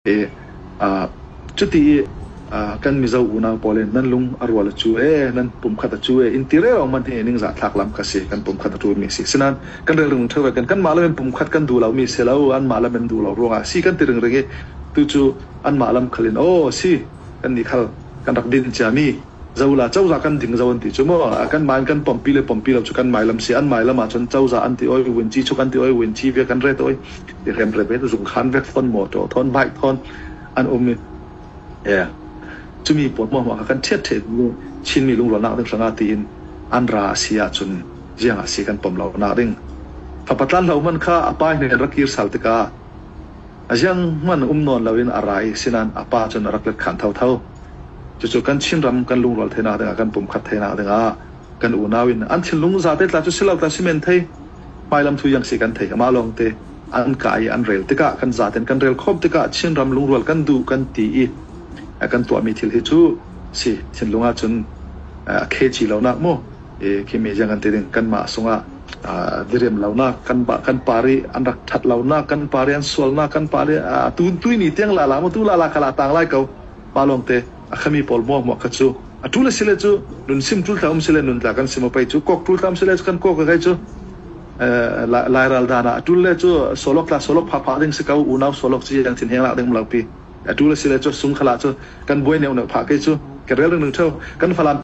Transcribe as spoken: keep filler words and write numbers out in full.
E, a, cuti i, a, kan Mizo unau pawl in nan lung a rual a cu e, nan pumkhat a cu e, in ti rero man hi ningzah thlak lam kha si, kan pumkhat a ṭul mi si. Sinan kan rel ring ṭheu ve kan, kanmah lam in pumkhat kan duh lo mi si lo, anmah lam in duh lo ruangah si kan ti ringring i, tu cu anmah lam khal in aw si, kan nih khal kan rak din cia mi. Zola cozah kan ding zo an ti cu maw? A, kan mai kan pompi le pompi lo cu kan mai lam si. An mai lam ah cun cozah an ti awi, wunci chuk an ti awi, wunci vek an ret awi. I remrem ve zung khan vek thawn, mawṭaw thawn, bike thawn an um i, e, cumi pawl hmuahhmuah kha kan ṭhiat ṭheh ding, Chinmi lungrualnak ding hrangah tiin an ra a si ahcun ziangah si kan pom lonak ding. Fapa tlan hlo hman kha a pa hnen rak kir sal tikah a zianghman um nawn loin a ra i, sinan a pa cun a rak let khan thotho. Cucu kan Chinram kan lungrual theinak dingah, kan pumkhat theinak dingah kan unau in an thinlung zate tla cu si lo tla si men thei, hmailam thu ziang si kan thei, amah lawngte an kah i an rel tikah, kan zaten kan rel khawm tikah Chinram lungrual kan duh kan ti i, a, kan tuahmi thil hi cu si, thinlung ahcun, a, khe ci lonak maw? E, khimi ziang kan ti ding, kanmah sungah, a, direm lonak, kan, kan par i an rak ṭhat lonak, kan par i an sualnak, kan par i, a, tu, tuini tiang lala maw, tu lala khalah tang lai ko. Mah lawngte a khami pawl hmuahhmuah kha cu a ṭul a si le cu nun sim ṭul tla um si le nun tla kan sim a pei cu, kawk ṭul tla um si le cu kan kawk a kai cu, eh, la-, lairal dan ah a ṭul le cu sawlok tla sawlok phahphah ding si ko, unau sawlok cu ziang thinheng lak ding um lo pi. A ṭul a si le cu sung khalah cu kan buai neuhneuh phah kei cu, ka rel ringring ṭheu, kan Falam